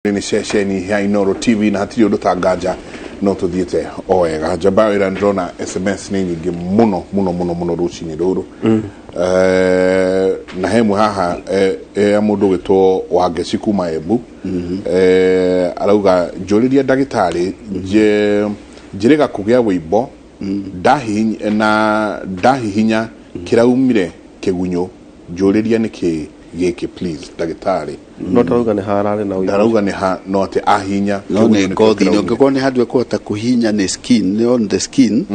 Nĩ ceceni ya Inoro TV na hatirĩ ũndũ ta nganja no tũthiĩte o wega. Njamba wĩra, ndĩrona SMS nĩ nyingĩ mũno mũno mũno mũno rũcinĩ rũrũ. Na he ĩmwe haha ya mũndũ ũgĩtwo Wangeci kuma Embu. Arauga, "Njũrĩria ndagĩtarĩ, njĩrĩga kũgĩa wĩimbo na ndahihinya kĩraumire kĩgunyũ. Njũrĩria nĩkĩ gĩkĩ, please, ndagĩtarĩ." No tarauga nĩ hararĩ na ũimbo. Ndarauga nĩ ha, no atĩ ahinya no kĩgunyũ nĩ nĩkĩo ngothi-inĩ. kĩraumire. Ũngĩkorwo nĩ handũ ĩkũhota kũhihinya nĩ skin, nĩ on the skin.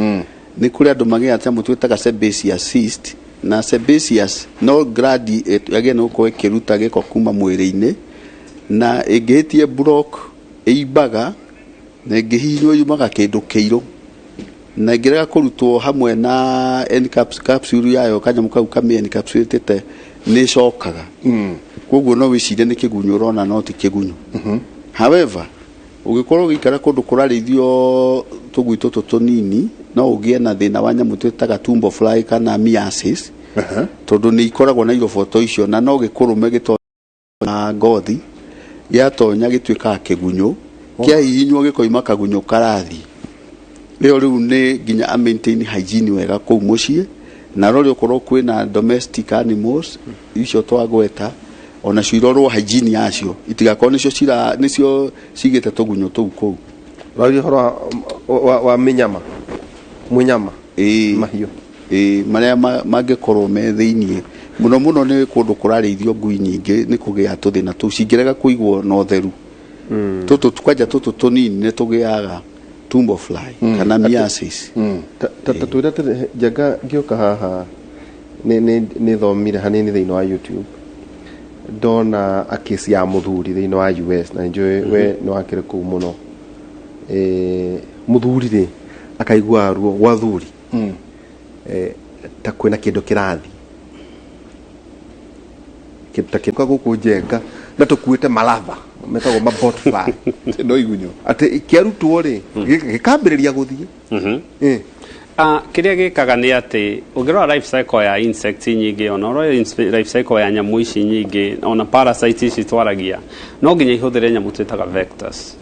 Nĩ kũrĩ andũ magĩaga nyamũ twĩtaga sebaceous cyst, na sebaceous no gland yagĩrĩire nĩ gũkorwo ĩkĩruta gĩko kuma mwĩrĩ-inĩ, na ĩngĩhĩtie block ĩimbaga, na ĩngĩhihinywo yumaga kĩndũ kĩirũ, na ĩngĩrega kũrutwo hamwe na capsule yayo, kanyamũ kau kamĩ encapsulatĩte, nĩ ĩcokaga. Koguo no wĩcirie nĩ kĩgunyũ ũrona, no ti kĩgunyũ. However, ũngĩkorwo ũgĩikara kũndũ kũrarĩithio tũgui tũtũ tũnini, no ũgĩe na thĩna wa nyamũ twĩtaga tumble fly kana myiasis, tondũ nĩ ikoragwo na iroboto icio, na no gĩkũrũme gĩtonya ngothi, gĩatonya gĩtuĩkaga kĩgunyũ, kĩahihinywo gĩkoima kagunyũ karathi. Ĩyo rĩu nĩ nginya a maintain hygiene wega kũu mũciĩ, na rori okorwo kwĩna domestic animals icio twagweta, onacio irorwo hygiene yacio, itigakorwo nĩcio cira nĩcio cigĩte tũgunyũ tũu kũu. Ũraria ũhoro wa mĩnyama, mwĩnyama? Ĩĩ. Mahiũ. Ĩĩ, marĩa mangĩkorwo me thĩiniĩ mũno mũno nĩ kũndũ kũrarĩithio ngui nyingĩ, nĩ kũgĩa tũthĩna tũu cingĩrega kũigwo na ũtheru. Tũtũ kwanja tũtũ tũnini nĩ tũgĩaga tumble fly kana myiasis. Ta twĩre atĩrĩ, Njenga, ngĩũka haha nĩ thomire hanini thĩinĩ wa YouTube, ndona a case ya mũthuri thĩinĩ wa US, na nĩnjũĩ we nĩ wakĩrĩ kũu mũno. Mũthuri rĩ akaigua ruo gwa thuri ta kwĩna kĩndũ kĩrathiĩ. Kĩndũ ta kĩũka gũkũ Njenga na tũkuĩte maratha metagwo ma botfly. No igunyũ. Atĩ kĩarutwo rĩ, gĩkambĩrĩria gũthiĩ. Ah, kĩrĩa gĩkaga nĩ atĩ ũngĩrora life cycle ya insects nyingĩ, ona ũrore life cycle ya nyamũ ici nyingĩ, ona parasites ici twaragia, no nginya ihũthĩre nyamũ twĩtaga vectors.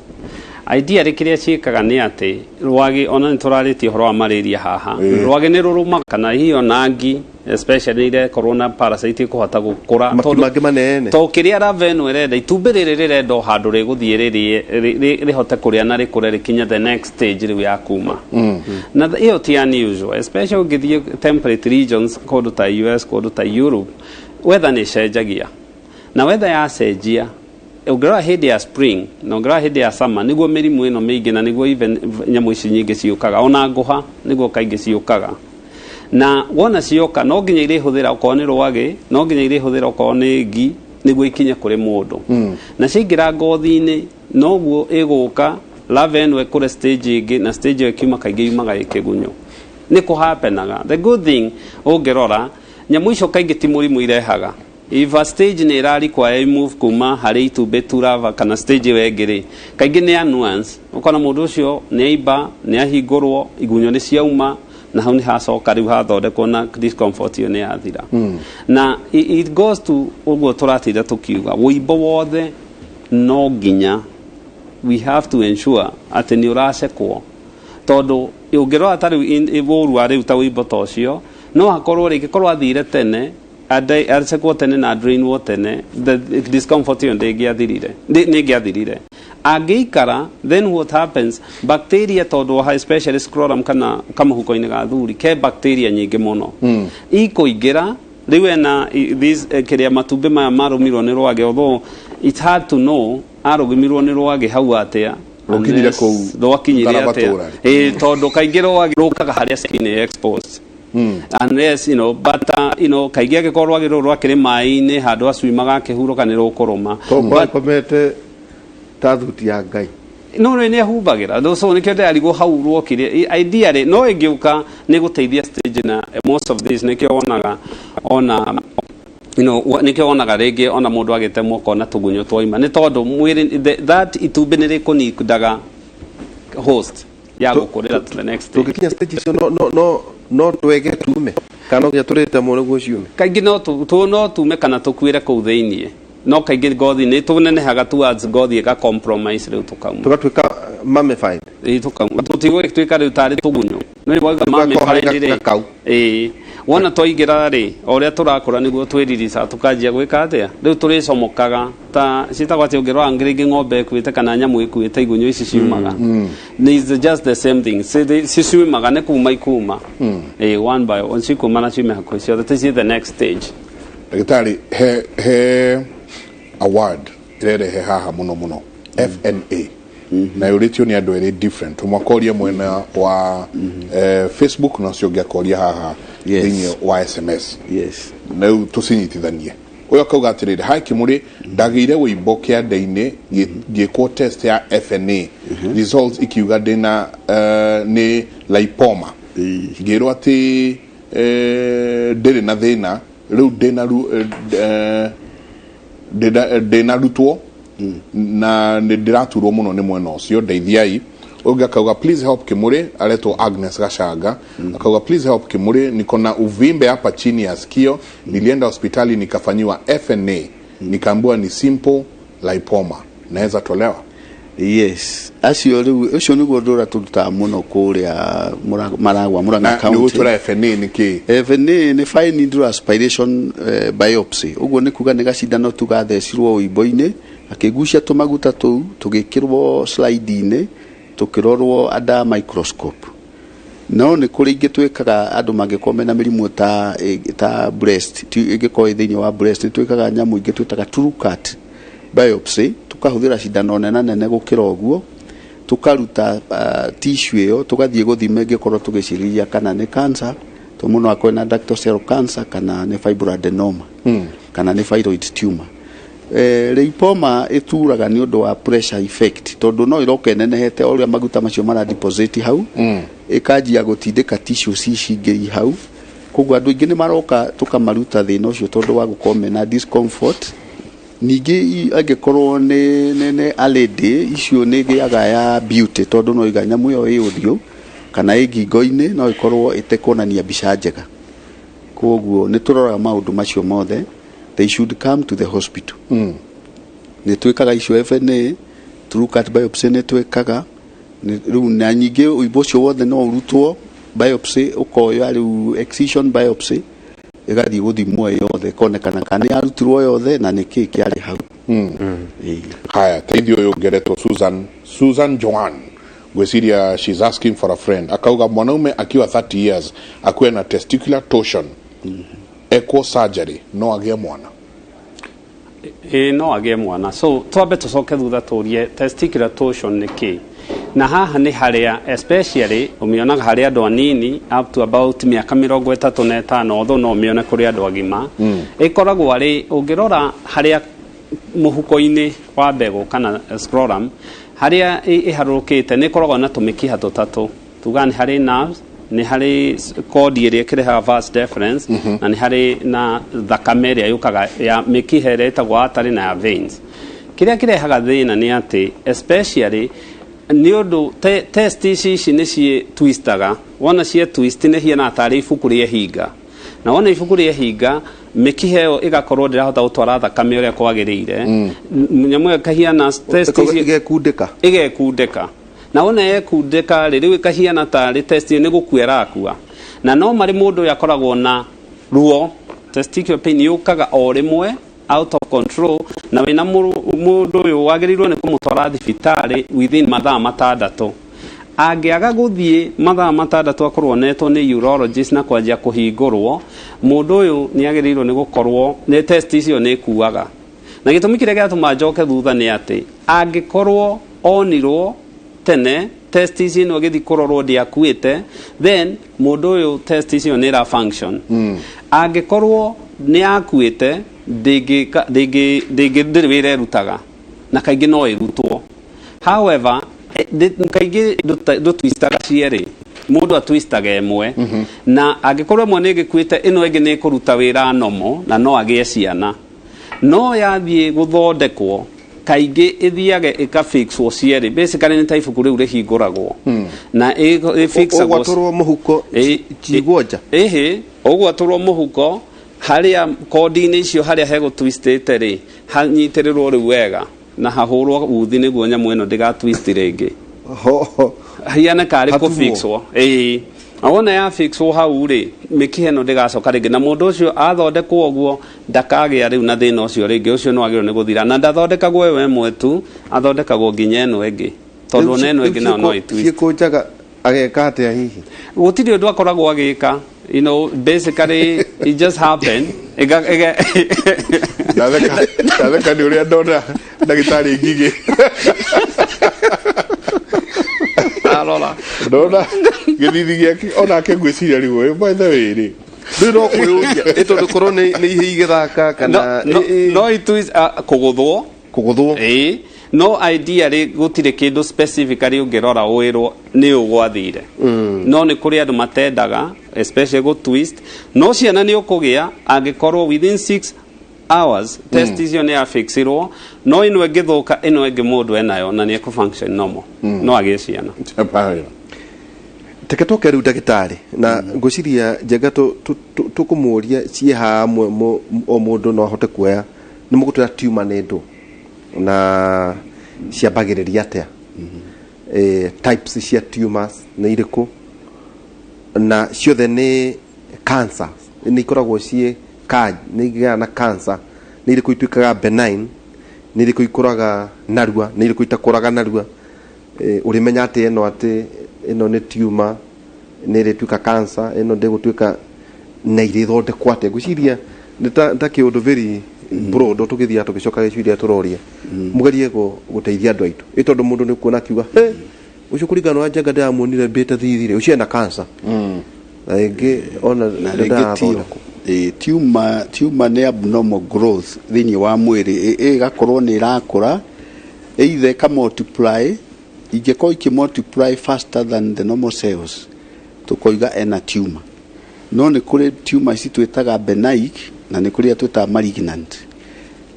Ideally kĩrĩa ciĩkaga nĩ atĩ rwagĩ, ona nĩ tũrarĩtie ũhoro wa malaria haha, rwagĩ nĩ rũrũmaga kana hihi ona ngi especially irekorwo na parasite ĩkũhota gũkũra. Maki mangĩ manene. To kĩrĩa larva ĩno ĩrenda, itumbĩ rĩrĩ rĩrenda o handũ rĩgũthiĩ rĩrĩe, rĩhote kũrĩa na rĩkũre rĩkinye the next stage rĩu ya kuma. Na ĩyo ti unusual, especially ũngĩthiĩ temperate regions, kũndũ ta US, kũndũ ta Europe, weather nĩ ĩcenjagia, na weather yacenjia, ũngĩrora hĩndĩ ya spring na ũngĩrora hĩndĩ ya summer, nĩguo mĩrimũ ĩno mĩingĩ na nĩguo even nyamũ ici nyingĩ ciũkaga, ona ngũha nĩguo kaingĩ ciũkaga. Na wona cioka, no nginya irĩhũthĩra okorwo nĩ rwagĩ, no nginya irĩhũthĩra okorwo nĩ ngi nĩguo ikinye kũrĩ mũndũ. Na ciaingĩra ngothi-inĩ, noguo ĩgũka larva ĩno ĩkũre stage ĩngĩ, na stage ĩyo ĩkiuma kaingĩ yumaga ĩ kĩgunyũ. Nĩ kũhapenaga. The good thing, ũngĩrora nyamũ icio kaingĩ ti mũrimũ irehaga. If a stage nĩ ĩra require move kuma harĩ itumbĩ to larva kana stage ĩyo ĩngĩ rĩ, kaingĩ nĩ a nuance. Ũkona mũndũ ũcio nĩ aimba, nĩ ahingũrwo, igunyũ nĩ ciauma, na hau nĩ hacoka rĩu hathondekwo na discomfort ĩyo nĩ yathira. Na it goes to ũguo tũratinda tũkiuga, wũimbo wothe no nginya we have to ensure atĩ nĩ ũracekwo, tondũ ũngĩrora ta rĩu ũru wa rĩu ta wũimbo ta ũcio, no akorwo rĩngĩ athire tene, acekwo tene na drainwo tene, the discomfort ĩyo ndĩngĩathirire, nĩ ĩngĩathirire. Angĩikara, then what happens, bacteria, tondũ ha especially scrotum kana kamũhuko-inĩ ga thuri ke bacteria nyingĩ mũno, ikũingĩra rĩu ena this kĩrĩa matumbĩ maya marũmirwo nĩ rwagĩ, although it's hard to know arũgimirwo nĩ rwagĩ hau atĩa. Rũkinyire kũu Rwakinyire Ngarama atĩa? tũra. Ĩĩ, tondũ kaingĩ rwagĩ rũkaga harĩa skin ĩ exposed, unless you know but kaingĩ angĩkorwo rwagĩ rũrũ rwakĩrĩ maĩ-inĩ handũ acuimaga akĩhurũka, nĩ rũkũrũma. Tondũ komete ta thuti ya Ngai. No nĩ ahumbagĩra. So nĩkĩo ndĩrarigwo hau rwokire. Ideally no ĩngĩũka nĩ gũteithia stage, na most of this nĩkĩo wonaga ona nĩkĩo wonaga rĩngĩ ona mũndũ agĩtemwo kona tũgunyũ twaima, nĩ tondũ mwĩrĩ that itumbĩ nĩ rĩkũnindaga host ya gũkũrĩra to the next stage. Tũngĩkinya stage icio, no twege tume kana no nginya tũrĩtemwo nĩguo ciume? Kaingĩ no tu, no tume kana tũkuĩre kũu thĩiniĩ. No kaingĩ ngothi nĩ tũnenehaga towards ngothi ĩga compromise, rĩu tũkauma. Tũgatuĩka mummified. Ĩĩ, tũkauma, tũtigũgĩtuĩka rĩu tarĩ tũgunyũ nĩ wauga. Tũgakorwo harĩ Mummified rĩ. Gakau. Ĩĩ, wona twaingĩra rĩ, o ũrĩa tũrakũra nĩguo twĩririca, tũkanjia gwĩka atĩa, rĩu tũrĩcomokaga ta ciĩtagwo atĩ, ũngĩrora rĩngĩ ng'ombe ĩkuĩte kana nyamũ ĩkuĩte, igunyũ ici ciumaga. It's just the same thing. Ciciumaga nĩ kuma ikuma. Ĩĩ, one by one cikuma na ciume hakuhĩ ciothe. This is the next stage. Ndagĩtarĩ, he award ĩrerehe haha mũno mũno, FNA, na yũrĩtio nĩ andũ erĩ different. Ũmwe akoria mwena wa Facebook na ũcio ũngĩ akoria haha thĩinĩ wa SMS. Na rĩu tũcinyitithanie. Ũyũ akauga atĩrĩrĩ, hi Kĩmũrĩ, ndagĩire wĩimbo kĩande-inĩ, ngĩkwo test ya FNA, results ikiuga ndĩna nĩ lipoma. Ngĩrwo atĩ ndĩrĩ na thĩna, rĩu ndĩna ndĩnarutwo na nĩ ndĩraturwo mũno nĩ mwena ũcio, ndeithiai. Ũngĩ akauga, "Please help Kimuri." Aretwo Agnes Gashanga. Akauga, "Please help Kimuri, niko na uvimbe hapa chini ya sikio. Nilienda hospitali nikafanyiwa FNA, nikaambiwa ni simple lipoma, naweza tolewa?" Yes, acio rĩu ũcio nĩguo ũndũ ũrĩa tũrutaga mũno kũrĩa Maragwa, Murang'a Na nĩ County. gũtwĩra FNA nĩ kĩ? FNA nĩ fine needle aspiration biopsy. Ũguo nĩ kuga nĩ gacindano tu gathecirwo ũimbo-inĩ, akĩgucia tũmaguta tũu, tũgĩkĩrwo slide-inĩ, tũkĩrorwo under microscope. No nĩ kũrĩ ingĩ twĩkaga andũ mangĩkorwo mena mĩrimũ ta breast, ĩngĩkorwo ĩ thĩinĩ wa breast, nĩ twĩkaga nyamũ ingĩ twĩtaga tru cut biopsy. Tũkahũthĩra cindano nene nene gũkĩra ũguo, tũkaruta tissue ĩyo, tũgathiĩ gũthima ĩngĩkorwo tũgĩcirĩria kana nĩ cancer, to mũno akorwo na ductal cell cancer kana nĩ fibroadenoma kana nĩ thyroid tumor. Lipoma ĩturaga nĩ ũndũ wa pressure effect, tondũ no ĩroka ĩnenehete o ũrĩa maguta macio mara deposit hau, ĩkanjia gũtindĩka tissues ici ingĩ i hau. Koguo andũ aingĩ nĩ maroka tũkamaruta thĩna ũcio tondũ wa gũkorwo mena discomfort. Ningĩ angĩkorwo nĩ a lady, icio nĩ ĩgĩaga ya beauty, tondũ no iga nyamũ ĩyo ĩ ũthiũ kana ĩ ngingo-inĩ, no ĩkorwo ĩtekuonania mbica njega. Koguo nĩ tũroraga maũndũ macio mothe. They should come to the hospital. Nĩ twĩkaga icio FNA, true cut biopsy nĩ twĩkaga. Rĩu na nyingĩ ũimbo ũcio wothe no ũrutwo biopsy, ũkoya rĩu excision biopsy, ĩgathiĩ gũthimwo ĩ yothe, ĩkonekana kana nĩ yarutirwo yothe na nĩ kĩĩ kĩarĩ hau. Ĩĩ. Haya, teithio ũyũ ngeretwo Susan, Susan Joan, ngwĩciria she's asking for a friend. Akauga, mwanaume akiwa 30 years akuwe na testicular torsion, ekwo surgery, no agĩe mwana? Ĩĩ, no agĩe mwana. So twambe tũcoke thutha tũrie testicular torsion nĩ kĩ. Na haha nĩ harĩa especially ũmĩonaga harĩ andũ anini up to about mĩaka 35, although no ũmĩone kũrĩ andũ agima. Ĩkoragwo arĩ ũngĩrora harĩa mũhuko-inĩ wa mbegũ kana scrotum harĩa ĩharũrũkĩte, nĩ ĩkoragwo na tũmĩkiha tũtatũ. Tugaga nĩ harĩ nerves, nĩ harĩ cord ĩrĩa ĩkĩrehaga vas deferens, na nĩ harĩ na thakame ĩrĩa yũkaga ya mĩkiha ĩrĩa ĩtagwo artery na ya veins. Kĩrĩa kĩrehaga thĩna nĩ atĩ especially nĩ ũndũ test ici nĩ ciĩ twistaga. Wona ciĩ twist, nĩ hiana tarĩ ibuku rĩehinga, na wona ibuku rĩehinga, mĩkiha ĩyo ĩgakorwo ndĩrahota gũtwara thakame ũrĩa kwagĩrĩire. Nyamũ ĩyo ĩkahiana test ici Ĩgekundĩka. Ĩgekundĩka, na wona yekundĩka rĩ, rĩu ĩkahiana tarĩ test nĩ gũkua ĩrakua, na no marĩ mũndũ ũyũ akoragwo na ruo. Testicular pain yũkaga o rĩmwe out of control, na wĩna mũndũ ũyũ wagĩrĩirwo nĩ kũmũtwara thibitarĩ within mathaa 6. Angĩaga gũthiĩ mathaa 6 akorwo onetwo nĩ urologist na kwanjia kũhingũrwo, mũndũ ũyũ nĩ agĩrĩirwo nĩ gũkorwo nĩ test icio nĩ ikuaga. Na gĩtũmi kĩrĩa gĩatũma njoke thutha nĩ atĩ angĩkorwo onirwo tene, test ici ĩno ĩgĩthiĩ kũrorwo ndĩakuĩte, then mũndũ ũyũ test icio nĩ ĩra function. Angĩkorwo nĩ akuĩte, ndĩngĩka ndĩngĩ ndĩngĩ ndĩrĩ wĩra ĩrutaga, na kaingĩ no ĩrutwo. However, kaingĩ ndũtwistaga cierĩ, mũndũ atwistaga ĩmwe, na angĩkorwo ĩmwe nĩ ĩgĩkuĩte, ĩno ĩngĩ nĩ ĩkũruta wĩra nomo na no agĩe ciana. No yathiĩ gũthondekwo, kaingĩ ĩthiage ĩkafixwo cierĩ. Basically nĩ ta ibuku rĩu rĩhingũragwo na ĩfixagwo. Ũgwatũrwo mũhuko cigwo nja. Ĩhĩ, ũgwatũrwo mũhuko. Harĩa kondi-inĩ icio harĩa hegũtwistĩte rĩ, hanyitĩrĩrwo rĩu wega na hahũrwo uthi nĩguo nyamũ ĩno ndĩgatwist rĩngĩ. Ho. Hiane karĩ Hatumwo. kũfixwo. Ĩĩ, na wona ya fixwo hau rĩ, mĩkiha ĩno ndĩgacoka rĩngĩ, na mũndũ ũcio athondekwo ũguo ndakagĩa rĩu na thĩna ũcio rĩngĩ. Ũcio nĩ wagĩrĩirwo nĩ gũthira, na ndathondekagwo ĩyo ĩmwe tu, athondekagwo nginya ĩno ĩngĩ, tondũ ona ĩno ĩngĩ nayo no ĩtwist. Ciĩkũnjaga ageka atĩa hihi? Gũtirĩ ũndũ akoragwo agĩka. Basically it just happened. Ndatheka, ndatheka nĩ ũrĩa ndona ndagĩtarĩ Ngigĩ. Arora. Ndona gĩthithi gĩake onake, ngwĩciria rĩu ũyũ, by the way rĩ. Rĩu no kwĩyũria ĩ tondũ korwo nĩ ihĩ igĩthaka kana No, no itwist, kũgũthwo. Kũgũthwo. Ĩĩ, no ideally gũtirĩ kĩndũ specifically ũngĩrora wĩrwo nĩ ũgwathire, no nĩ kũrĩ andũ matendaga especially gũ twist. No ciana nĩ ũkũgĩa angĩkorwo within 6 hours test icio nĩ yafixirwo, no ĩno ĩngĩthũka, ĩno ĩngĩ mũndũ enayo na nĩ ekũ function normal, no agĩe ciana. Teke tũke rĩu ndagĩtarĩ, na ngwĩciria Njenga tũkũmũria ciĩ hamwe, o mũndũ no ahote kuoya nĩ mũgũtwĩra tumor nĩ ndũ na ciambagĩrĩria atĩa, types cia tumors nĩ irĩkũ, na ciothe nĩ cancer, nĩ ikoragwo ciĩ nĩ igĩaga na cancer, nĩ irĩkũ ituĩkaga benign, nĩ irĩkũ ikũraga narua, nĩ irĩkũ itakũraga narua, ũrĩmenya atĩ ĩno, atĩ ĩno nĩ tumor nĩ ĩrĩtuĩka cancer, ĩno ndĩgũtuĩka, na irĩthondekwo atĩa. Ngwĩciria nĩ ta kĩũndũ very broad tũgĩthiaga tũgĩcoka gĩciria tũroria mũgerie gũteithia andũ aitũ, ĩ tondũ mũndũ nĩ kuona akiuga, "He, ũcio kũringana na Njenga ndĩramuonire mbĩte thithirĩ, ũcio ena cancer," na rĩngĩ ona Na rĩngĩ tio. ndarathondekwo. Tumor nĩ abnormal growth thĩinĩ wa mwĩrĩ, ĩgakorwo nĩ ĩrakũra, either ĩka multiply, ingĩkorwo ikĩ multiply faster than the normal cells, tũkoiga ena tumor. No nĩ kũrĩ tumor ici twĩtaga benign na nĩ kũrĩ iria twĩtaga malignant.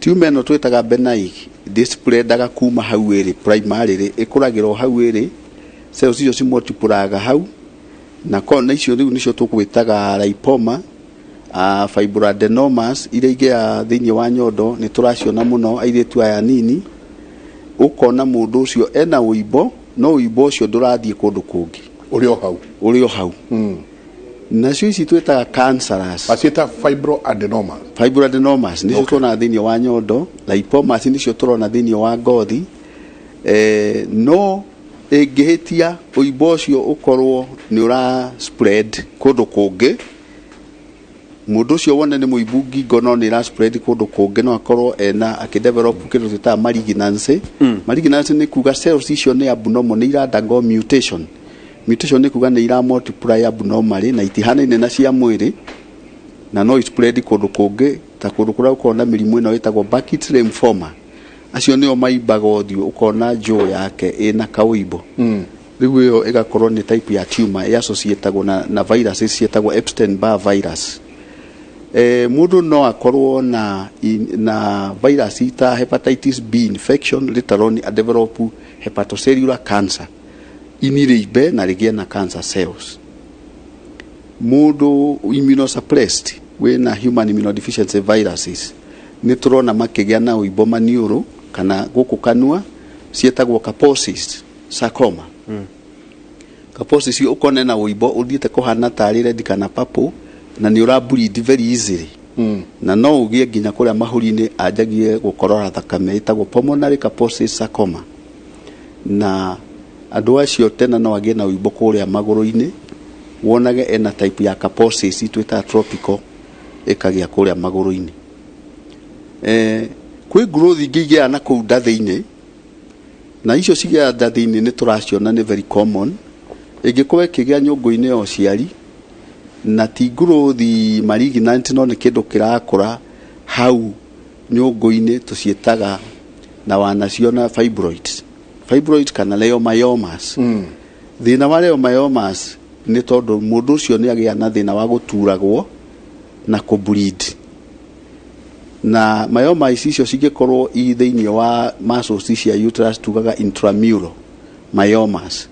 Tumor ĩno twĩtaga benign ndĩspreadaga kuma hau ĩrĩ primarily, ĩkũragĩra o hau ĩrĩ, cells icio cimultiplyga hau, na ko na icio rĩu nĩcio tũgwĩtaga lipoma, fibroadenomas iria igĩaga thĩinĩ wa nyondo. Nĩ tũraciona mũno airĩtu aya nini. Ũkona mũndũ ũcio ena ũimbo, no ũimbo ũcio ndũrathiĩ kũndũ kũngĩ. Ũrĩ o hau. Ũrĩ o hau. Nacio ici twĩtaga cancerous. Aciĩta fibroadenoma? Fibroadenomas nĩcio tuonaga thĩinĩ wa nyondo, lipomas nĩcio tũrona thĩinĩ wa ngothi. No ĩngĩhĩtia ũimbo ũcio ũkorwo nĩ ũra spread kũndũ kũngĩ, mũndũ ũcio wone nĩ mũimbu ngingo no nĩ ĩra spread kũndũ kũngĩ, no akorwo ena akĩdevelop kĩndũ twĩtaga malignancy. Malignancy nĩ kuga cells icio nĩ abnormal, nĩ ira undergo mutation. Mutation nĩ kuga nĩ ira multiply abnormally na itihanaine na cia mwĩrĩ, na no spread kũndũ kũngĩ, ta kũndũ kũrĩa gũkoragwo na mĩrimũ ĩno ĩtagwo Burkitt's lymphoma. Acio nĩo maimbaga ũthiũ, ũkona jaw yake ĩna kaũimbo. Rĩu ĩyo ĩgakorwo nĩ type ya tumor ĩassociatagwo na viruses ciĩtagwo Epstein Barr virus. Mũndũ no akorwo na virus ta hepatitis B infection, later on a develop hepatocellular cancer, ini rĩimbe na rĩgĩe na cancer cells. Mũndũ immunosuppressed wĩna human immunodeficiency viruses, nĩ tũrona makĩgĩa na ũimbo maniũrũ kana gũkũ kanua, ciĩtagwo Kaposi's sarcoma. Kaposi's ũkone na ũimbo ũthiĩte kũhana tarĩ red kana purple, na nĩ ũra bleed very easily, na no ũgĩe nginya kũrĩa mahũri-inĩ, anjagie gũkorora thakame, ĩtagwo pulmonary Kaposi's sarcoma. Na andũ acio tena no agĩe na ũimbo kũrĩa magũrũ-inĩ, wonage ena type ya Kaposi's twĩtaga tropical, ĩkagĩa kũrĩa magũrũ-inĩ. Kwĩ growth ingĩ igĩaga na kũu nda thĩinĩ, na icio cigĩaga nda thĩinĩ nĩ tũraciona nĩ very common. Ĩngĩkorwo ĩkĩgĩa nyũngũ-inĩ ya ũciari na ti growth malignant, no nĩ kĩndũ kĩrakũra hau nyũngũ-inĩ, tũciĩtaga na wanaciona fibroids, fibroids kana leiomyomas. Thĩna wa leiomyomas nĩ tondũ mũndũ ũcio nĩ agĩa na thĩna wa gũturagwo na kũbleed, na myoma icio cingĩkorwo i thĩinĩ wa muscles cia uterus tugaga intramural myomas.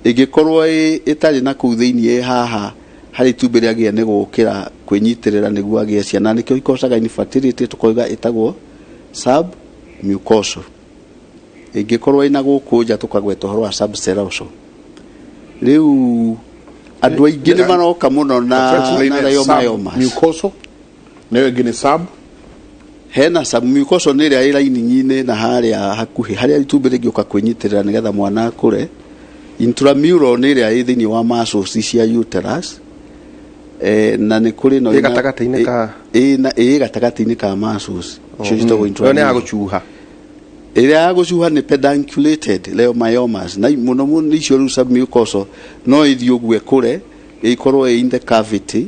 Ĩngĩkorwo ĩtarĩ na kũu thĩinĩ, ĩ haha harĩ itumbĩ rĩagĩa nĩ gũkĩra Kwĩnyitĩrĩra nĩguo agĩe ciana, nĩkĩo ikocaga infertility. Tũkoiga ĩtagwo submucosal. Ĩngĩkorwo ĩna gũkũ nja, tũkagweta ũhoro wa subserosal. Rĩu andũ aingĩ nĩ maroka mũno na leiomyomas. Mucosal nayo ĩngĩ nĩ sub Hena submucosal, nĩ ĩrĩa ĩ lining-inĩ na harĩa hakuhĩ harĩa itumbĩ rĩngĩũka kwĩnyitĩrĩra nĩgetha mwana akũre. Intramural nĩ ĩrĩa ĩ thĩinĩ wa muscles cia uterus, na nĩ kũrĩ no Ĩ gatagatĩ-inĩ ka- ĩ gatagatĩ-inĩ ka muscles icio ciĩtagwo Ĩyo nĩ ya intramural. gũcuha. Ĩrĩa ya gũcuha nĩ pedunculated leiomyomas, na mũno mũno icio rĩu submucosal no ĩthiĩ ũguo ĩkũre, ĩkorwo ĩ in the cavity,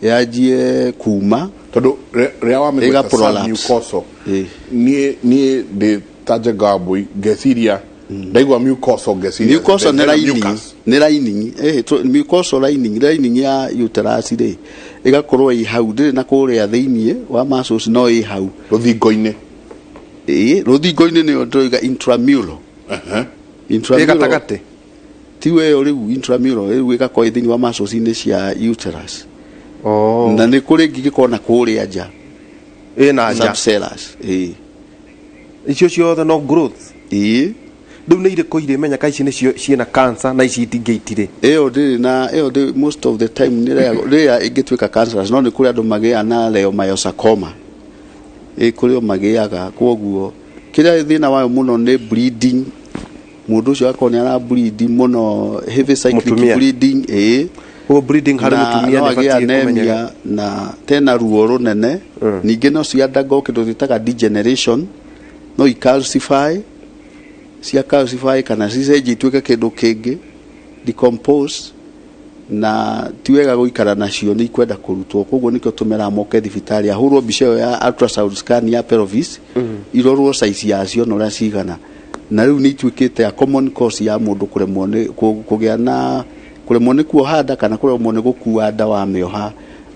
yanjie kuma. Tondũ rĩrĩa wamĩgweta Ĩga prolapse. Submucosal, Ĩ. niĩ ndĩ ta Njenga wa Mbui, ngeciria ndaigua mucosal ngeciria Mucosal nĩ hena lining. Mucus. Nĩ lining, mucosal lining ya uterus rĩ, ĩgakorwo ĩ hau, ndĩrĩ na kũrĩa thĩiniĩ wa muscles, no ĩ hau. Rũthingo-inĩ. Ĩ rũthingo-inĩ, nĩyo ndĩroiga intramural. Ĩ Intramural gatagatĩ. Tiwe ĩyo rĩu intramural rĩu ĩgakorwo ĩ thĩinĩ wa muscles-inĩ cia uterus. Oh. Na nĩ kũrĩ ĩngĩ ĩngĩkorwo na kũrĩa nja. Ĩ na nja. Subserous, ĩ. Icio ciothe no growth? Ĩ. Rĩu nĩ irĩkũ irĩmenya ka ici nĩcio ciĩna cancer na ici itingĩ itirĩ? Ĩyo ndĩrĩ na ĩyo ndĩ, most of the time nĩ rĩrĩa ĩngĩtuĩka cancerous, no nĩ kũrĩ andũ magĩaga na leiomyosarcoma, ĩ kũrĩ o magĩaga. Kwoguo kĩrĩa thĩna wayo mũno nĩ bleeding. Mũndũ ũcio akorwo nĩ ara bleed mũno, heavy cyclic Mũtumia. bleeding, ĩ. Koguo bleeding harĩ Na mũtumia no nĩ agĩe batiĩ kũmenyeka. anemia na tena ruo rũnene. Ningĩ no ciandagwo kĩndũ twĩtaga degeneration, no icalcify, cia calcify kana cicenjie ituĩke kĩndũ kĩngĩ, decompose, na ti wega gũikara nacio, nĩ ikwenda kũrutwo. Koguo nĩkĩo tũmeraga moke thibitarĩ ahũrwo mbica ĩyo ya ultrasound scan ya pelvis, irorwo size yacio na ũrĩa cigana. Na rĩu nĩ ituĩkĩte a common cause ya mũndũ kũremwo nĩ kũgĩa na kũremwo nĩ kuoha nda kana kũremwo nĩ gũkua nda, wamĩoha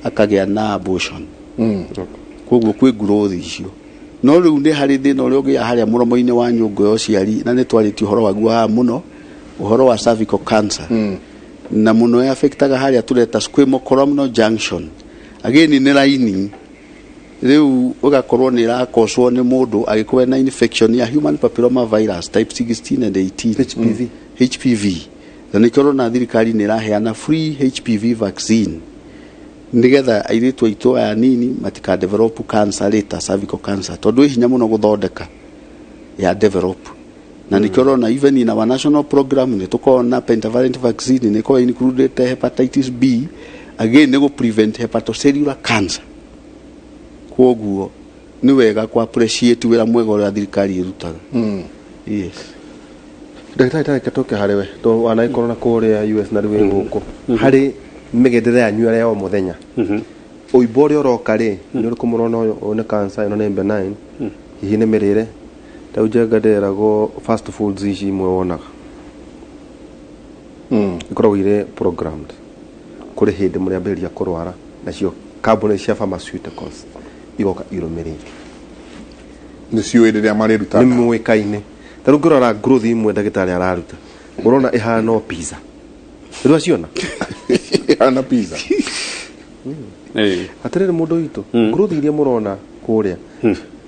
akagĩa na abortion. Koguo kwĩ growth icio, no rĩu nĩ harĩ thĩna ũrĩa ũgĩa harĩa mũromo-inĩ wa nyũngũ ya ũciari, na nĩ twarĩtie ũhoro waguo haha mũno, ũhoro wa cervical cancer, na mũno affectaga harĩa tũreta squamocolumnar junction. Again nĩ lining. Rĩu ũgakorwo nĩ ĩrakocwo nĩ mũndũ agĩkorwo na infection ya human papilloma virus type 16 and 18. HPV. HPV. Na nĩkĩo ũrona thirikari nĩ ĩraheana free HPV vaccine nĩgetha airĩtu aitũ aya nini matika develop cancer later, cervical cancer, tondũ ĩ hinya mũno gũthondeka ya develop. Na nĩkĩo ũrona even in our national program nĩ tũkoragwo na pentavalent vaccine, nĩ ĩkoragwo included hepatitis B, again nĩ gũ prevent hepatocellular cancer. Kwoguo nĩ wega ku appreciate wĩra mwega ũrĩa thirikari ĩrutaga. Yes. Ndagĩtarĩ, tareke tũke harĩ we to wanagĩkorwo na kũrĩa US na rĩu wĩ gũkũ, harĩ mĩgendere yanyu ĩrĩa ya o mũthenya, ũimbo ũrĩa ũroka rĩ, nĩ ũrĩkũ mũrona ũyũ ũyũ nĩ cancer, ĩno nĩ benign? Hihi nĩ mĩrĩre? Ta rĩu Njenga ndĩreragwo fast foods ici imwe wonaga ikoragwo irĩ programmed, kũrĩ hĩndĩ mũrĩambĩrĩria kũrwara, nacio kambuni cia pharmaceuticals igoka irũmĩrĩire. Nĩ ciũĩ rĩrĩa marĩruta. Nĩ mũĩkaine. Ta rĩu ngĩrora growth imwe ndagĩtarĩ araruta, ũrona ĩhana o pizza. Rĩu aciona Hana pizza. Atĩrĩrĩ, mũndũ witũ, growth iria mũrona kũrĩa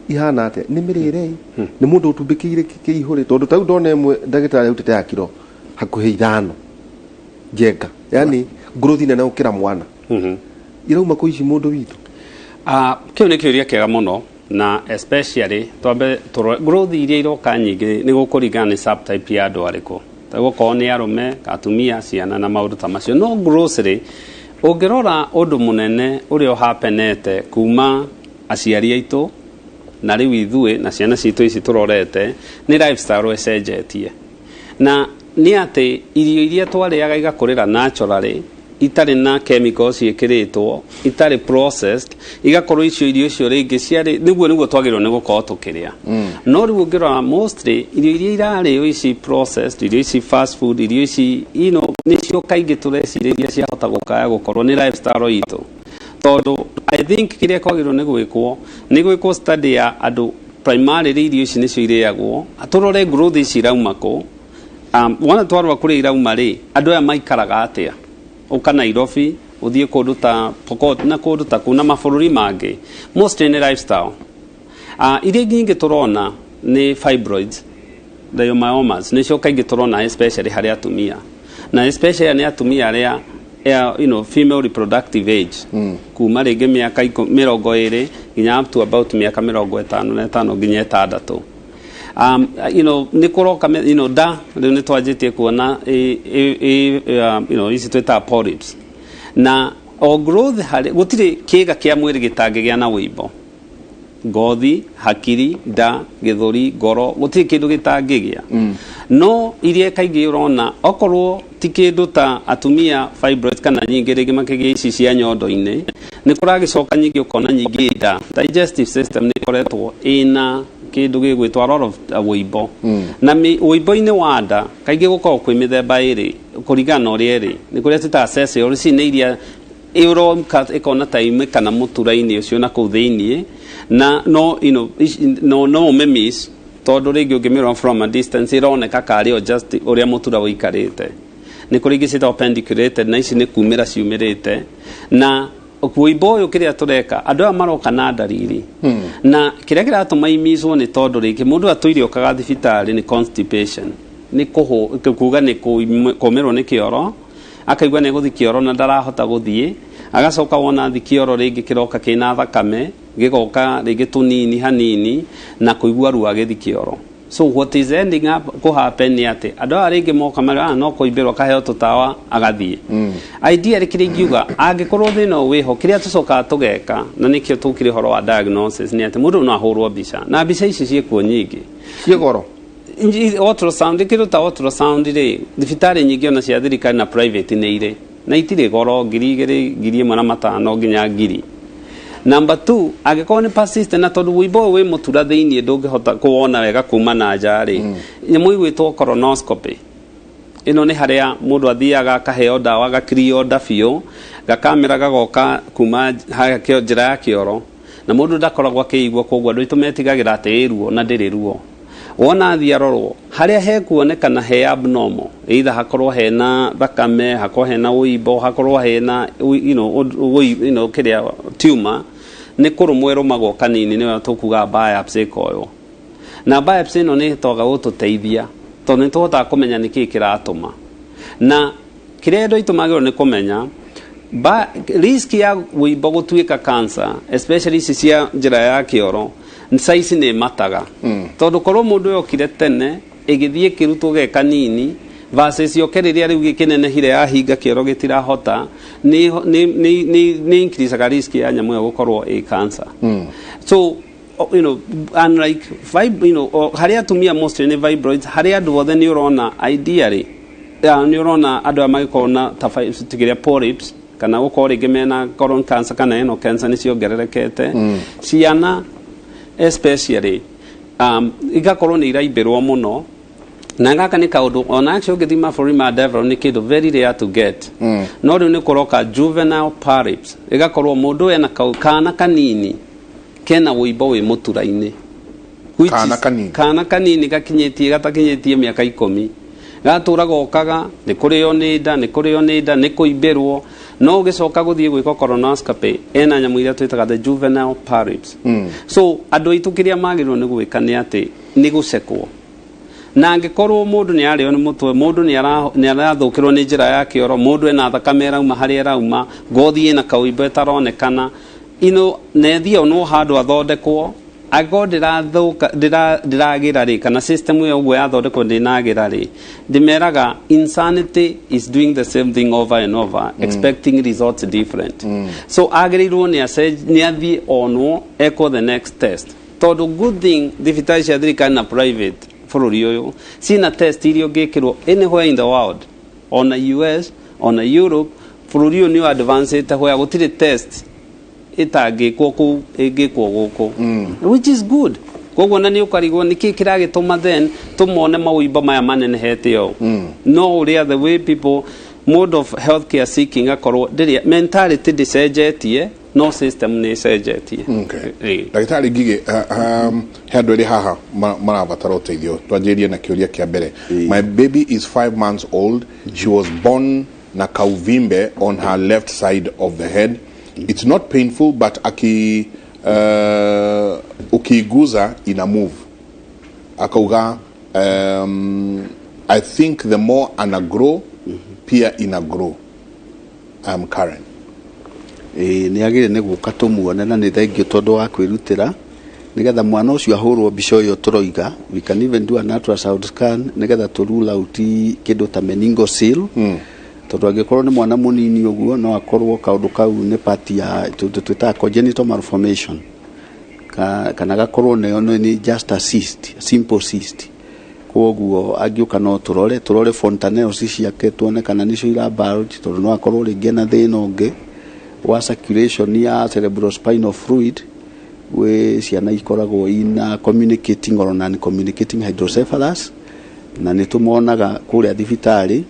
ihana atĩa? Nĩ mĩrĩre? Nĩ mũndũ ũtumbĩkĩire kĩihũrĩ? Tondũ ta rĩu ndona ĩmwe ndagĩtarĩ arutĩte ya kiro hakuhĩ 5, Njenga, yani growth nene gũkĩra mwana, irauma kũ ici, mũndũ witũ? Ah, kĩu nĩ kĩũria kĩega mũno, na especially twambe tũrore growth iria iroka nyingĩ nĩ gũkũringana nĩ subtype ya andũ arĩkũ, gũkorwo nĩ arũme, atumia, ciana na maũndũ ta macio. No grossly ũngĩrora ũndũ mũnene ũrĩa ũhapenete kuma aciari aitũ na rĩu ithuĩ na ciana citũ ici tũrorete nĩ lifestyle ĩcenjetie, na nĩ atĩ irio iria twarĩaga igakũrĩra naturally, itarĩ na chemicals ciĩkĩrĩtwo, itarĩ processed, igakorwo icio irio icio rĩngĩ ciarĩ nĩguo twagĩrĩirwo nĩ gũkorwo tũkĩrĩa. No rĩu ũngĩrora mostly irio iria irarĩo ici processed, irio ici fast food, irio ici nĩcio kaingĩ tũrecirĩria ciahota gũkaya gũkorwo nĩ lifestyle itũ. Tondũ I think kĩrĩa kwagĩrĩirwo nĩ gwĩkwo nĩ gwĩkwo study ya andũ primarily irio ici nĩcio irĩagwo, tũrore growth ici irauma kũ. Wona twarora kũrĩa irauma rĩ, andũ aya maikaraga atĩa? Ũka Nairobi, Ũthiĩ kũndũ ta Pokot na kũndũ ta kũu na mabũrũri mangĩ, mostly nĩ lifestyle. Iria nyingĩ tũrona nĩ fibroids, leiomyomas nĩcio kaingĩ tũrona, especially harĩ atumia, na especially nĩ atumia arĩa female reproductive age, kuma rĩngĩ mĩaka 20 nginya up to about mĩaka 55 nginya 60. Nĩ kũroka nda rĩu nĩ twanjĩtie kuona ici twĩtaga polyps na o growth harĩ gũtirĩ kĩga kĩa mwĩrĩ gĩtangĩgĩa na wĩimbo: ngothi, hakiri, nda, gĩthũri, ngoro, gũtirĩ kĩndũ gĩtangĩgĩa. No iria kaingĩ ũrona okorwo ti kĩndũ ta atumia fibroids kana nyingĩ rĩngĩ makĩgĩa ici cia nyondo-inĩ, nĩ kũragĩcoka nyingĩ ũkona nyingĩ nda, digestive system nĩ ĩkoretwo ĩna kĩndũ gĩgwĩtwo a lot of wĩimbo. Na wĩimbo-inĩ wa nda kaingĩ gũkoragwo kwĩ mĩthemba ĩrĩ kũringana na ũrĩa ĩrĩ. Nĩ kũrĩa twĩtaga sessile, ici nĩ iria ĩroka ĩkona ta ime kana mũtura-inĩ ũcio na kũu thĩiniĩ, na no no ũmĩmiss tondũ rĩngĩ ũngĩmĩrora from a distance ĩroneka karĩ o just ũrĩa mũtura ũikarĩte. Nĩ kũrĩ ingĩ ciĩtagwo pedunculated, na ici nĩ kumĩra ciumĩrĩte. Na wĩimbo ũyũ kĩrĩa tũreka, andũ aya maroka na ndariri, na kĩrĩa kĩratũma imicwo nĩ tondũ rĩngĩ mũndũ atũire okaga thibitarĩ nĩ constipation, nĩ kuga nĩ kũmĩrwo nĩ kĩoro, akaigua nĩ gũthiĩ kĩoro na ndarahota gũthiĩ, agacoka wona thi kĩoro rĩngĩ kĩroka kĩna thakame, gĩgoka rĩngĩ tũnini hanini na kũigua ruo agĩthiĩ kĩoro. So what is ending up kũ happen nĩ atĩ andũ aya rĩngĩ moka marĩ no kũimbĩrwo, akaheo tũtawa agathiĩ. Ideally kĩrĩa ingiuga, angĩkorwo thĩna ũyũ wĩho, kĩrĩa tũcokaga tũgeka, na nĩkĩo tũkire ũhoro wa diagnosis, nĩ atĩ mũndũ no ahũrwo mbica, na mbica ici ciĩkuo nyingĩ. Ciĩ goro? Ultrasound, kĩndũ ta ultrasound rĩ, thibitarĩ nyingĩ ona cia thirikari na private nĩ irĩ na itirĩ goro, 2000, 1500 nginya 1000. Number two, angĩkorwo nĩ persistent, na tondũ wĩimbo ũyũ wĩ mũtura thĩiniĩ ndũngĩhota kũwona wega kuma na nja rĩ, nyamũ ĩgwĩtwo colonoscopy. Ĩno nĩ harĩa mũndũ athiaga akaheo ndawa, agakilio nda biũ, gakamera gagoka kuma harĩa njĩra ya kĩoro, na mũndũ ndakoragwo akĩigua. Koguo andũ aitũ metigagĩra atĩ ĩ ruo, na ndĩrĩ ruo. Wona athiĩ arorwo harĩa hekuonekana he abnormal, either hakorwo hena thakame, hakorwo hena ũimbo, hakorwo hena kĩrĩa tumor, nĩ kũrũmwo ĩrũmagwo kanini, nĩyo tũkuga biopsy ĩkoywo. Na biopsy ĩno nĩ ĩhotaga gũtũteithia tondũ nĩ tũhotaga kũmenya nĩkĩĩ kĩratũma. Na kĩrĩa andũ aitũ magĩrĩirwo nĩ kũmenya, risk ya wĩimbo gũtuĩka cancer, especially ici cia njĩra ya kĩoro, size nĩ mataga, tondũ korwo mũndũ ũyũ okire tene ĩgĩthiĩ ĩkĩrutwo ge kanini versus yoke rĩrĩa rĩu gĩkĩnenehire yahinga kĩoro gĩtirahota, nĩ increaseaga risk ya nyamũ ĩyo gũkorwo ĩ cancer. So unlike harĩ atumia mostly nĩ fibroids, harĩ andũ othe nĩ ũrona ideally nĩ ũrona andũ aya magĩkorwo na ta tigĩrĩa polyps kana gũkorwo rĩngĩ mena colon cancer kana eno cancer nĩ ciongererekete. Ciana especially igakorwo nĩ iraimbĩrwo mũno, na gaka nĩ kaũndũ ona actually ũngĩthiĩ mabũrũri ma develop nĩ kĩndũ very rare to get. No rĩu nĩ kũroka juvenile polyps, ĩgakorwo mũndũ ena kana kanini kena wũimbo wĩ mũtura-inĩ. Which Kana kanini. Kana kanini gakinyĩtie gatakinyĩtie mĩaka 10, gatũra gokaga nĩ kũrĩo nĩ nda, nĩ kũrĩo nĩ nda, nĩ kũimbĩrwo, no ũgĩcoka gũthiĩ gwĩka colonoscopy ena nyamũ iria twĩtaga the juvenile polyps. So andũ aitũ kĩrĩa magĩrĩirwo nĩ gwĩka nĩ atĩ nĩ gũcekwo, na angĩkorwo mũndũ nĩ arĩo nĩ mũtwe, mũndũ nĩ arathũkĩrwo nĩ njĩra ya kĩoro, mũndũ ena thakame ĩrauma harĩa ĩrauma, ngothi ĩna kaũimbo ĩtaronekana ino, na ĩthiĩ onwo handũ athondekwo. Angĩkorwo ndĩrathũka, ndĩragĩra rĩ, kana system ĩyo ũguo yathondekwo ndĩnagĩra rĩ, ndĩmeraga insanity is doing the same thing over and over, expecting results different. So agĩrĩirwo nĩ athiĩ onwo ekwo the next test, tondũ good thing thibitarĩ cia thirikari na private bũrũri ũyũ ciĩna test iria ũngĩkĩrwo anywhere in the world, ona US, ona Europe. Bũrũri ũyũ nĩ advanced where gũtirĩ test ĩtangĩkwo kũu ĩngĩkwo gũkũ, which is good. Koguo na nĩ ũkarigwo nĩkĩ kĩragĩtũma then tũmone mawimbo maya manenehete ũũ. No ũrĩa the way people mode of healthcare seeking akorwo ndĩrĩ mentality ndĩcenjetie, no system nĩ ĩcenjetie. Ndagĩtarĩ Ngigĩ, he andũ erĩ haha marabatara ũteithio. Twanjĩrĩrie na kĩũria kĩa mbere. My baby is 5 months old. She was born Na kauvimbe on her left side of the head. It's not painful, but aki ukiiguza ina move. Akauga I think the more ana grow, pia ina grow. I'm Karen. Ĩĩ, nĩ agĩrĩ nĩ gũka tũmuone, na nĩ thengio tondũ wa kwĩrutĩra nĩgetha mwana ũcio ahũrwo mbica ĩyo tũroiga. We can even do an ultrasound scan nĩgetha tũ rule out kĩndũ ta meningocele, tondũ angĩkorwo nĩ mwana mũnini ũguo, no akorwo kaũndũ kau nĩ part ya twĩtaga congenital malformation, kana gakorwo nĩyo nĩ just a cyst, a simple cyst. Koguo angĩũka no tũrore fontanelles ciake, tuone kana nĩcio ira bulge, tondũ no akorwo rĩngĩ na thĩna ũngĩ wa circulation ya cerebrospinal fluid. Gwĩ ciana ikoragwo ina communicating or non communicating hydrocephalus, na nĩ tũmonaga kũrĩa thibitarĩ.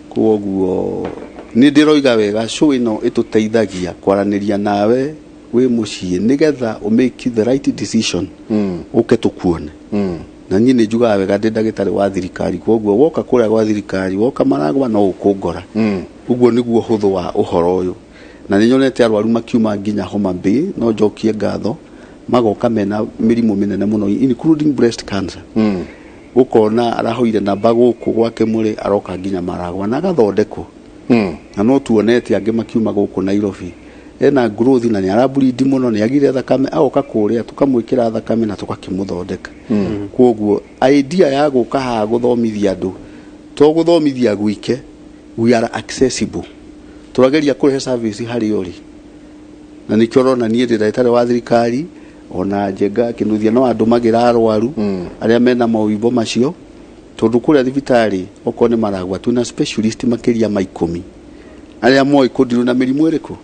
Koguo nĩ ndĩroiga wega, show ĩno ĩtũteithagia kwaranĩria nawe wĩ mũciĩ nĩgetha ũ make the right decision, ũke tũkuone. Na niĩ nĩ njugaga wega, ndĩ ndagĩtarĩ wa thirikari, koguo woka kũrĩa gwa thirikari, woka Maragwa, no ũkũngora. Ũguo nĩguo hũthũ wa ũhoro ũyũ, na nĩ nyonete arwaru makiuma nginya Homa Bay, no njokie ngatho, magoka mena mĩrimũ mĩnene mũno, including breast cancer. Ũkona arahoire namba gũkũ gwake mũrĩ, aroka nginya Maragwa na agathondekwo. Na no tuonete angĩ makiuma gũkũ Nairobi, ena growth na nĩ arableed mũno, nĩ agire thakame, agoka kũrĩa tũkamwĩkĩra thakame na tũgakĩmũthondeka. Koguo idea ya gũka haha gũthomithia andũ, to gũthomithia gwike, we are accessible, tũrageria kũrehe service harĩ ũrĩ, na nĩkĩo ũrona niĩ ndĩ ndagĩtarĩ wa thirikari, ona Njenga Kĩnuthia no andũmagĩra arwaru arĩa mena mawimbo macio, tondũ kũrĩa thibitarĩ okorwo nĩ Maragwa twĩna specialist makĩria ma 10 arĩa moĩ kũndirwo na mĩrimũ ĩrĩkũ.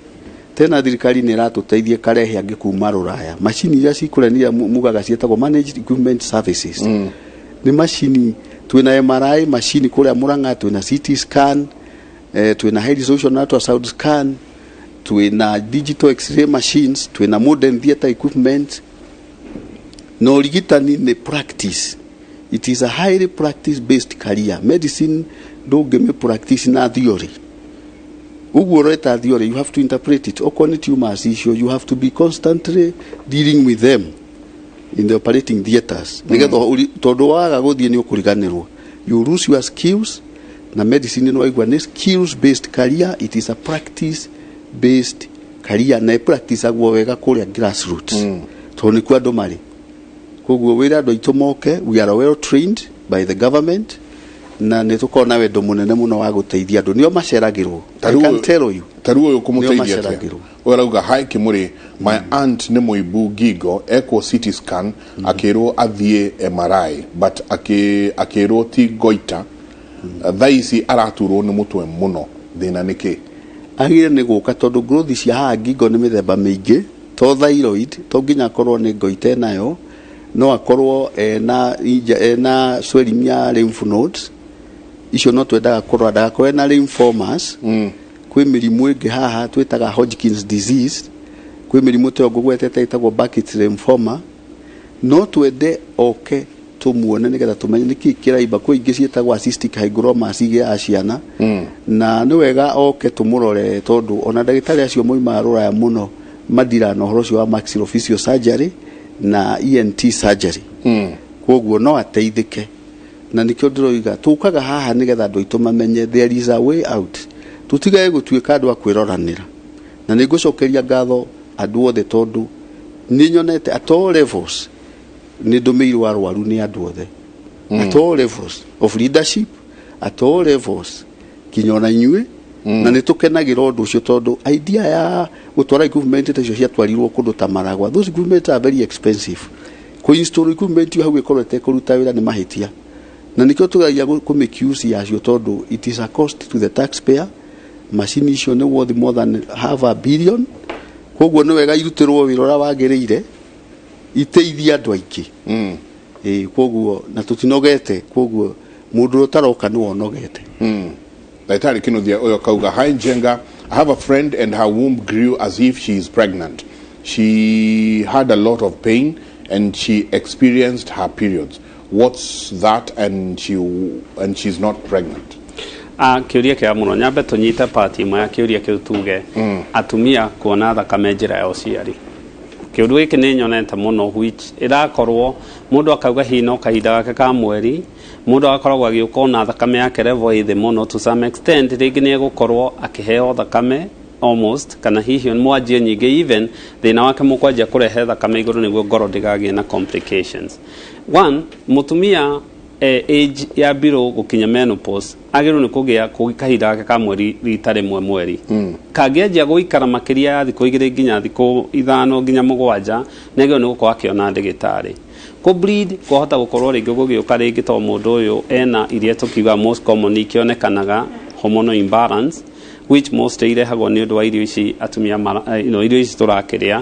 Tena thirikari nĩ ĩratũteithia ĩkarehe angĩ kuma rũraya, macini iria cikũrĩa nĩ iria mugaga ciĩtagwo managed equipment services. Nĩ macini, twĩna MRI macini kũrĩa Murang'a, twĩna CT scan, twĩna high resolution ultrasound scan, twĩna digital x-ray machines, twĩna modern theatre equipment. Na ũrigitani nĩ practice, it is a highly practice based career. Medicine ndũngĩmĩ practice na theory ũguo ũreta theory, you have to interpret it. Okorwo nĩ tumors icio, you have to be constantly dealing with them in the operating theaters, nĩgetha tondũ waga gũthiĩ nĩ ũkũriganĩrwo, you lose your skills. Na medicine nĩ waigua nĩ skills based career, it is a practice based career, na ĩpracticeagwo wega kũrĩa grassroots, tondũ nĩkuo andũ marĩ. Koguo wĩra andũ aitũ moke, we are well trained by the government, na nĩ tũkorwo na wendo mũnene mũno wa gũteithia andũ, nĩo maceragĩrwo. I can tell you. Taru ũyũ kũmũteithia Nĩo atĩa? maceragĩrwo. Ũyũ arauga, "Hi Kimuri, my aunt nĩ mũimbu ngingo, ekwo CT scan akĩrwo athiĩ MRI, but akĩrwo ti goita. Thaa ici araturwo nĩ mũtwe mũno, thĩna nĩ kĩ?" Agire nĩ gũka, tondũ growth cia haha ngingo nĩ mĩthemba mĩingĩ, to thyroid, to nginya akorwo nĩ goite nayo, no akorwo ena swelling ya lymph nodes icio, no twendaga kũrora ndagakorwo ena lymphomas. Kwĩ mĩrimũ ĩngĩ haha twĩtaga Hodgkin's disease, kwĩ mĩrimũ ta ĩyo ngũgwetete ĩtagwo Burkitt's lymphoma. No twende oke tũmuone nĩgetha tũmenye nĩkĩ kĩraimba. Kwĩ ingĩ ciĩtagwo cystic hygromas, igĩaga ciana, na nĩ wega oke tũmũrore, tondũ ona ndagĩtarĩ acio moimaga rũraya mũno madira na ũhoro ũcio wa maxillofacial surgery na ENT surgery. Koguo no ateithĩke, na nĩkĩo ndĩroiga tũkaga haha nĩgetha andũ aitũ mamenye there is a way out, tũtigage gũtuĩka andũ a kwĩroranĩra. Na nĩ ngũcokeria ngatho andũ othe, tondũ nĩ nyonete at all levels nĩ ndũmĩirwo arwaru nĩ andũ othe, at all levels of leadership, at all levels, nginya ona inyuĩ. Na nĩ tũkenagĩra ũndũ ũcio, tondũ idea ya gũtwara equipment ta icio ciatwarirwo kũndũ ta Maragwa, those equipment are very expensive. Kũ-install equipment ĩyo hau ĩkorwo ĩtekũruta wĩra nĩ mahĩtia, na nĩkĩo tũgeragia kũ make use yacio, tondũ it is a cost to the taxpayer. Macini icio nĩ worth more than half a billion, koguo nĩ wega irutĩrwo wĩra ũrĩa wagĩrĩire, iteithie andũ aingĩ. Ĩĩ, koguo na tũtinogete, koguo mũndũ ũrĩa ũtaroka nĩwe ũnogete. Ndagĩtarĩ Kinuthia, ũyũ akauga, "Hi Njenga, I have a friend and her womb grew as if she is pregnant. She had a lot of pain and she experienced her periods. What's that? And she's not pregnant." Kĩũria kĩega mũno. Nyambe tũnyite part ĩmwe ya kĩũria kĩu, tuge atumia kuona thakame njĩra ya ũciari. Kĩũndũ gĩkĩ nĩ nyonete mũno, which ĩrakorwo mũndũ akauga hihi no kahinda gake ka mweri, mũndũ agakoragwo agĩũka ona thakame yake level ĩ thĩ mũno. To some extent, rĩngĩ nĩ egũkorwo akĩheo thakame almost, kana hihi mwanjie nyingĩ, even thĩna wake mũkwanjia kũrehe thakame igũrũ nĩguo ngoro ndĩgagĩe na complications. One, mũtumia age ya below gũkinya menopause agĩrĩirwo nĩ kũgĩa kahinda gake ka mweri rita rĩmwe mweri. Kangĩanjia gũikara makĩria ya thikũ 2 nginya thikũ 5 nginya 7, nĩ agĩrĩirwo nĩ gũkorwo akĩona ndagĩtarĩ. Kũ bleed kwahota gũkorwo rĩngĩ gũgĩũka rĩngĩ to mũndũ ũyũ ena iria tũkiuga most common ikĩonekanaga hormonal imbalance, which mostly irehagwo nĩ ũndũ wa irio ici atumia mara, irio ici tũrakĩrĩa.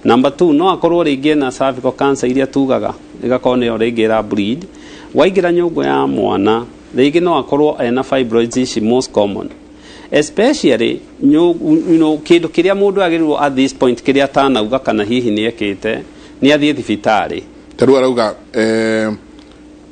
Number two, no akorwo rĩngĩ ena cervical cancer iria tugaga ĩgakorwo nĩyo rĩngĩ ĩra bleed. Waingĩra nyũngũ ya mwana, rĩngĩ no akorwo ena fibroids ici most common, especially kĩndũ kĩrĩa mũndũ agĩrĩirwo at this point, kĩrĩa atanauga kana hihi nĩ ekĩte, nĩ athiĩ thibitarĩ. Ta rĩu arauga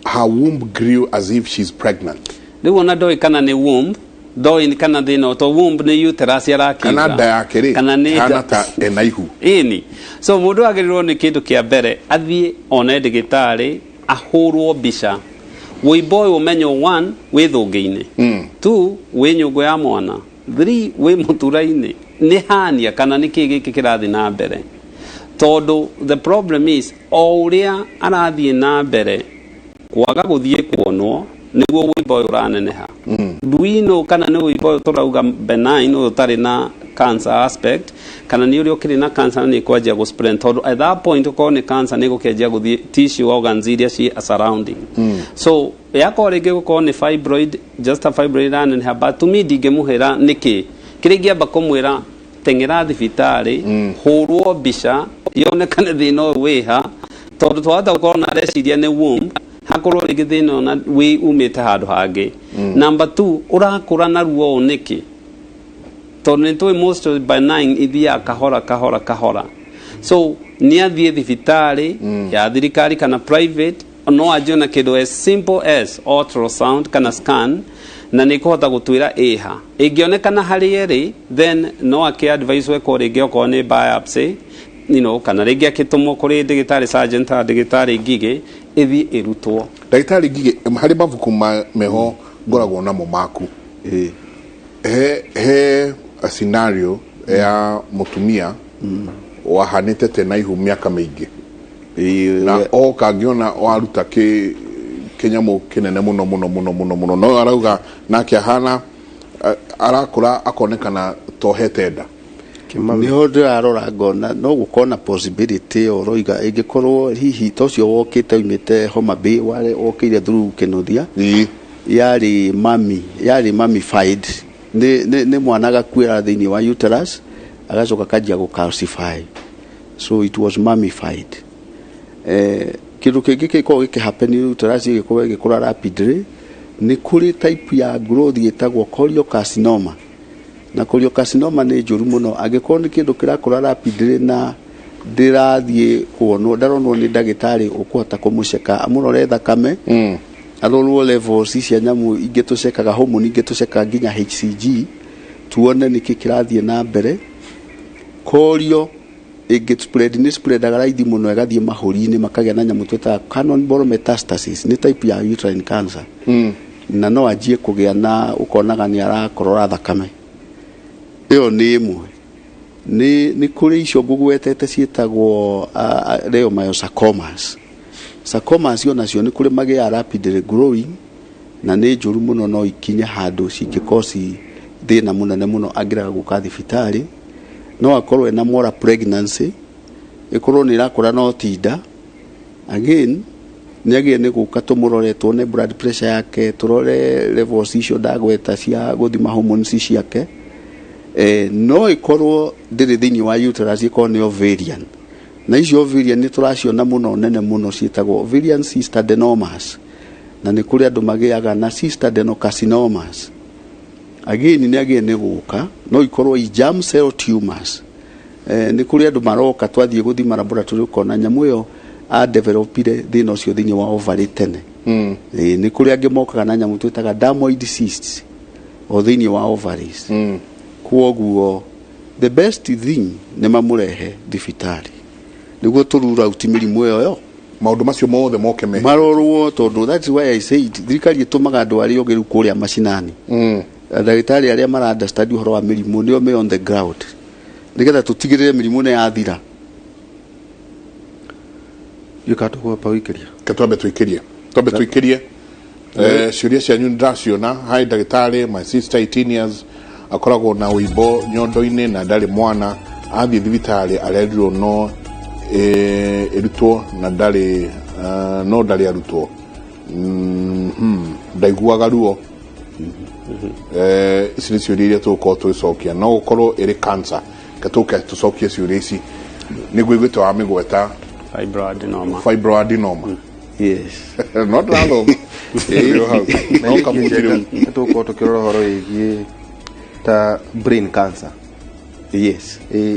her womb grew as if she's pregnant. Rĩu ona ndoĩ kana nĩ womb, ndoĩ kana thĩna to womb nĩ uterus arakiuga. Kana nda yake rĩ kana nĩ hana ta ena ihu. Ĩni, so mũndũ agĩrĩirwo nĩ kĩndũ kĩa mbere athiĩ one ndagĩtarĩ, ahũrwo mbica wũimbo ũyũ, ũmenywo one, wĩ thũngĩ-inĩ, two, wĩ nyũngũ ya mwana, three, wĩ mũtura-inĩ, nĩ hania kana nĩ kĩĩ gĩkĩ kĩrathiĩ na mbere. Tondũ the problem is, o ũrĩa arathiĩ na mbere kwaga gũthiĩ kuonwo, nĩguo wũimbo ũyũ ũraneneha. Do we know kana nĩ wũimbo ũyũ tũrauga benign, ũyũ ũtarĩ na cancer aspect, kana nĩ ũrĩa ũkĩrĩ na cancer na nĩ kwanjia gũ spread? Tondũ at that point, ũkorwo nĩ cancer, nĩ gũkĩanjia gũthiĩ tissue organs iria ci surrounding. So yakorwo rĩngĩ gũkorwo nĩ fibroid, just a fibroid iraneneha, but to me ndingĩmũhĩra nĩkĩ. Kĩrĩa ingĩamba kũmwĩra, teng'era thibitarĩ, hũrwo mbica yonekane thĩna ũyũ wĩha, tondũ twahota gũkorwo na areciria nĩ womb, hakorwo rĩngĩ thĩna ona wĩ umĩte handũ hangĩ. Number two, ũrakũra narua ũũ nĩkĩ? Tondũ nĩ tũĩ most of benign ithiaga kahora kahora kahora. So nĩ athiĩ thibitarĩ ya thirikari kana private, no anjie na kĩndũ as simple as ultrasound kana scan, na nĩ kũhota gũtwĩra ĩha. Ĩngĩonekana harĩ ĩrĩ, then no akĩ advise wekwo rĩngĩ okorwo nĩ biopsy, kana rĩngĩ akĩtũmwo kũrĩ ndagĩtarĩ surgeon ta ndagĩtarĩ Ngigĩ, ĩthiĩ ĩrutwo. Ndagĩtarĩ Ngigĩ, harĩ mabuku meho ngoragwo namo maku, he a scenario ya mũtumia wahanĩte tena ihu mĩaka mĩingĩ, na oka ngĩona waruta kĩ kĩnyamũ kĩnene mũno mũno mũno mũno mũno, no arauga nake ahana arakũra akonekana tohete nda. Niho ndĩrarora ngona no gũkorwo na possibility ĩyo ũroiga, ĩngĩkorwo hihi ta ũcio wokĩte oimĩte Homa Bay, warĩ wokĩire through Kĩnuthia. Yarĩ mummified, nĩ mwana agakuĩra thĩinĩ wa uterus, agacoka kanjia gũ calcify, so it was mummified. Kĩndũ kĩngĩ kĩkoragwo gĩkĩhappen uterus ĩgĩkorwo ĩgĩkũra rapidly, nĩ kũrĩ type ya growth ĩtagwo choriocarcinoma, na choriocarcinoma nĩ njũru mũno. Angĩkorwo nĩ kĩndũ kĩrakũra rapidly na ndĩrathiĩ kuonwo, ndaronwo nĩ ndagĩtarĩ ũkũhota kũmũceka, amũrore thakame, arorwo levels cia nyamũ ingĩ tũcekaga, hormone ingĩ tũcekaga nginya HCG, tuone nĩkĩ kĩrathiĩ na mbere. Chorio ĩngĩ spread, nĩ spreadaga raithi mũno, ĩgathiĩ mahũri-inĩ, makagĩa na nyamũ twĩtaga cannonball metastasis, nĩ type ya uterine cancer. Na no anjie kũgĩa na ũkonaga nĩ arakorora thakame. Ĩyo nĩ ĩmwe. Nĩ kũrĩ icio ngũgwetete ciĩtagwo leiomyosarcomas. Sarcomas onacio nĩ kũrĩ magĩaga rapidly growing, na nĩ njũru mũno, no ikinye handũ cingĩkorwo ci thĩna mũnene mũno angĩrega gũka thibitarĩ. No akorwo ena molar pregnancy, ĩkorwo nĩ ĩrakũra no ti nda. Again, nĩ agĩrĩire nĩ gũka tũmũrore, tuone blood pressure yake, tũrore levels icio ndagweta cia gũthima hormones ciake. No ĩkorwo ndĩrĩ thĩinĩ wa uterus, ĩkorwo nĩ ovarian, na icio ovarian nĩ tũraciona mũno nene mũno, ciĩtagwo ovarian cystadenomas, na nĩ kũrĩ andũ magĩaga na cystadenocarcinomas. Again, nĩ agĩrĩire nĩ gũka. No ikorwo i germ cell tumors. Nĩ kũrĩ andũ maroka, twathiĩ gũthima laboratory, ũkona nyamũ ĩyo a developire thĩna ũcio thĩinĩ wa ovary tene. Nĩ kũrĩ angĩ mokaga na nyamũ twĩtaga dermoid cysts. O thĩinĩ wa ovaries. Kwoguo the best thing nĩ mamũrehe thibitarĩ nĩguo tũ rule out mĩrimũ ĩyo yo. Maũndũ macio mothe moke me Marorwo, tondũ that's why I said thirikari ĩtũmaga andũ arĩa ogĩ rĩu kũrĩa macinani, ndagĩtarĩ arĩa mara understand ũhoro wa mĩrimũ, nĩo me on the ground, nĩgetha tũtigĩrĩre mĩrimũ nĩ yathira. Gĩka tũgwamba gũikĩria. Ke twambe tũikĩrie ciũria cianyu. Ndĩraciona. Hi ndagĩtarĩ, my sister 18 years akoragwo na ũimbo nyondo-inĩ na ndarĩ mwana. Athiĩ thibitarĩ arerirwo no ĩrutwo na ndarĩ no ndarĩ arutwo. Ndaiguaga ruo. Ici nĩ ciũria iria tũgũkorwo tũgĩcokia, no gũkorwo ĩrĩ cancer. Ke tũke tũcokie ciũria ici nĩguo iguĩte wa mĩgweta. Fibroadenoma. Fibroadenoma. Yes. No ndĩrathoma. Ĩyo hau. No kabuti rĩu. Nĩ tũgũkorwo tũkĩrora ũhoro wĩgiĩ ta brain cancer. Ĩ,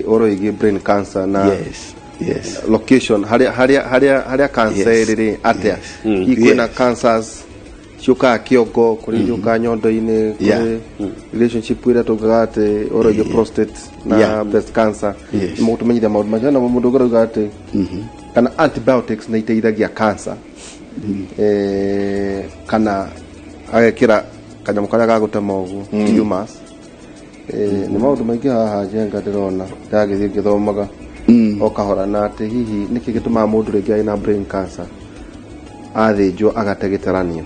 ũhoro wĩgiĩ brain cancer na location harĩa cancer ĩrĩ rĩ atĩa. Hihi kwĩna cancers ciũkaga kĩongo, kũrĩ ciũkaga nyondo-inĩ, kũrĩ relationship ĩrĩa tũngaga atĩ ũhoro wĩgiĩ prostate na breast cancer. Nĩ mũgũtũmenyithia maũndũ macio, na mũndũ ũngĩ arauga atĩ kana antibiotics nĩ iteithagia cancer, kana agekĩra kanyamũ karĩa ga gũtema ũguo tumors. Nĩ maũndũ maingĩ haha Njenga ndĩrona ndagĩthiĩ ngĩthomaga o kahora, na atĩ hihi nĩkĩ gĩtũmaga mũndũ rĩngĩ arĩ na brain cancer athĩnjwo agate gĩtaranio.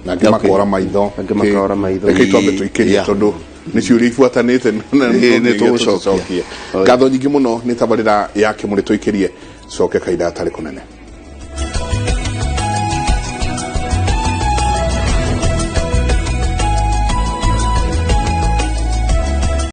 Na angĩ makora maitho. Angĩ makora maitho. Reke twambe tũikĩrie, tondũ nĩ ciũria ibuatanĩte na Ĩĩ, no nĩ nginya tũgũcokia. tũcicokie. Ngatho nyingĩ mũno nĩ tabarĩra ya Kĩmũrĩ. Tũikĩrie, coke kahinda gatarĩ kũnene.